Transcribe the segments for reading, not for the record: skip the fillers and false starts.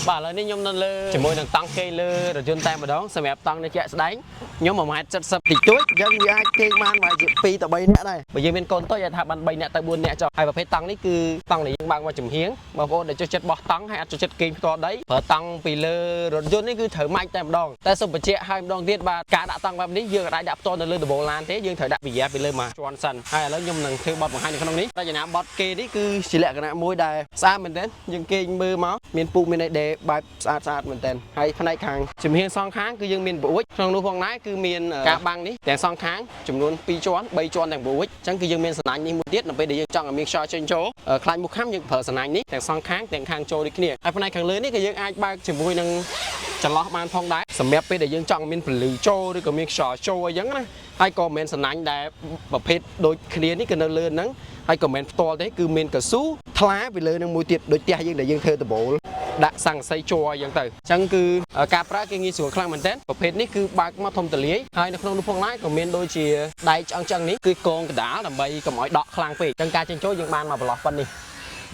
បាទឥឡូវនេះខ្ញុំនៅលើជាមួយនឹងតង់គេងលើរថយន្តតែម្ដងសម្រាប់តង់នេះជាក់ស្ដែងខ្ញុំ1ម៉ែត្រ70តិចតួច អញ្ចឹងវាអាចគេងបានប្រហែលជា2ទៅ3នាក់ដែរ បើយើងមានកូនតូចអាចថាបាន3នាក់ទៅ4នាក់ចុះហើយប្រភេទតង់នេះគឺតង់ដែលយើងបើកមកចំហៀងបងប្អូនដែលចូលចិត្តបោះតង់ហើយអត់ចូលចិត្តគេងផ្ទាល់ដីប្រើតង់ពីលើរថយន្តនេះគឺត្រូវម៉ាច់តែម្ដងតែសូមបញ្ជាក់ឲ្យម្ដងទៀតបាទការដាក់តង់បែបនេះយើងអាចដាក់ផ្ទាល់នៅលើដំបូលឡានទេយើងត្រូវដាក់វិយាពីលើមកជាន់សិនហើយឥឡូវខ្ញុំនឹងធ្វើបទបង្ហាញនៅក្នុងនេះរចនាបទគេនេះគឺជាលក្ខណៈមួយដែលស្អាតមែនទែនយើងគេងមើលមកមានពូកមានអីដេបែបស្អាតស្អាតមែនទែនហើយផ្នែកខាងចំហៀងសងខាងគឺយើងមានបង្អួចក្នុងនោះផងដែរគឺមានការបាំងនេះទាំងសងខាងចំនួន2ជាន់3ជាន់ទាំងបង្អួចអញ្ចឹងគឺយើងមានសំណាញ់នេះមួយទៀតនៅពេលដែលយើងចង់ឲ្យមានខ្យល់ចេញចូលខ្លាញ់មុខខាំយើងប្រើសំណាញ់នេះទាំងសងខាងទាំងខាងចូលដូចគ្នាហើយផ្នែកខាងលើនេះក៏យើងអាចបើកជាមួយនឹងចន្លោះបានផងដែរសម្រាប់ពេលដែលយើងចង់មានពន្លឺចូលឬក៏មានខ្យល់ចូលអីចឹងណាហើយក៏មិនមែនសំណាញ់ដែលប្រភេទដូចគ្នានេះគឺនៅលើហ្នឹងហើយក៏មិនមែនផ្ទាល់ទេគឺមានកស៊ូថ្លាពីលើនឹងមួយទៀតដូចផ្ទះយើងដែលយើងធ្វើដំបូលដាក់ស័ង្កសីជ័រអញ្ចឹងទៅអញ្ចឹងគឺការប្រើគេងាយស្រួលខ្លាំងមែនទែនប្រភេទនេះគឺបើកមកធំទលាយហើយនៅក្នុងនោះផងដែរក៏មានដូចជាដែកឆ្អឹងឆ្អឹងនេះគឺកងកដាលដើម្បីកុំឲ្យដក់ខ្លាំងពេកអញ្ចឹងការចេញចូលយើងបានមកប្រឡោះប៉ុណ្នេះ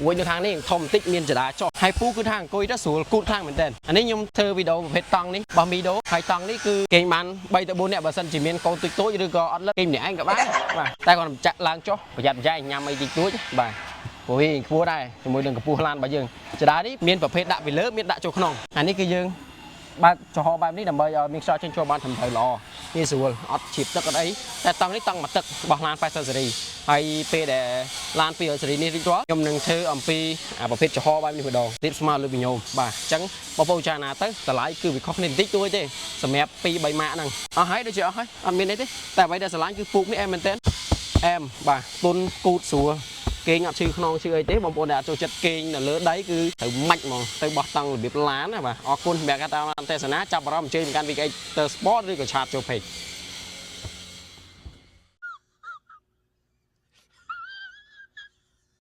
មួយនៅខាងនេះធំបន្តិចមានចរាចុះហើយពូគឺថាអង្គុយទៅស្រួលគូតខ្លាំងមែនទែនអានេះខ្ញុំធ្វើវីដេអូប្រភេទតង់នេះរបស់មីដូហើយតង់នេះគឺគេងបាន3ទៅ4នាក់បើសិនជាមានកូនទូចទូចឬក៏អត់លឹកគេងម្នាក់ឯងក៏បានបាទតែគាត់ចាក់ឡើងចុះប្រយ័ត្នប្រយែងញ៉ាំអីតិចតួចបាទព្រោះវាខ្ពស់ដែរជាមួយនឹងកម្ពស់ឡានរបស់យើងចរានេះមានប្រភេទដាក់ពីលើមានដាក់ចូលក្នុងអានេះគឺយើងបើកចំហបែបនេះដើម្បីឲ្យមានខ្យល់ចេញចូលបានត្រឹមត្រូវល្អងាយស្រួលអត់ជ្រាបទឹកអត់អីតែតង់នេះតង់មួយទឹករបស់ឡាន80ស៊េរីហើយពេលដែលឡាន200ស៊េរីនេះរួចរាល់ខ្ញុំនឹងធ្វើអំពីអាប្រភេទចំហបែបនេះម្ដងរៀបស្មើលើវិញោមបាទអញ្ចឹងបងប្អូនចារណាទៅតម្លៃគឺវាខុសគ្នាបន្តិចតួចទេសម្រាប់2 3ម៉ាកហ្នឹងអស់ហើយដូចជាអស់ហើយអត់មានអីទេតែអ្វីដែលស្រឡាញ់គឺពូកនេះអែមមែនទែនអែមបាទទុនគូតស្រួលគេងអត់ឈឺខ្នងឈឺអីទេបងប្អូនដែលអត់ចូលចិត្តគេងនៅលើដីគឺត្រូវម៉ាច់ហ្មងទៅបោះតង់របៀបឡានណាបាទអរគុណសម្រាប់ការតាមដានទស្សនាចាប់អារម្មណ៍អញ្ជើញមកកាន់ VK Sport ឬក៏chat ចូល page.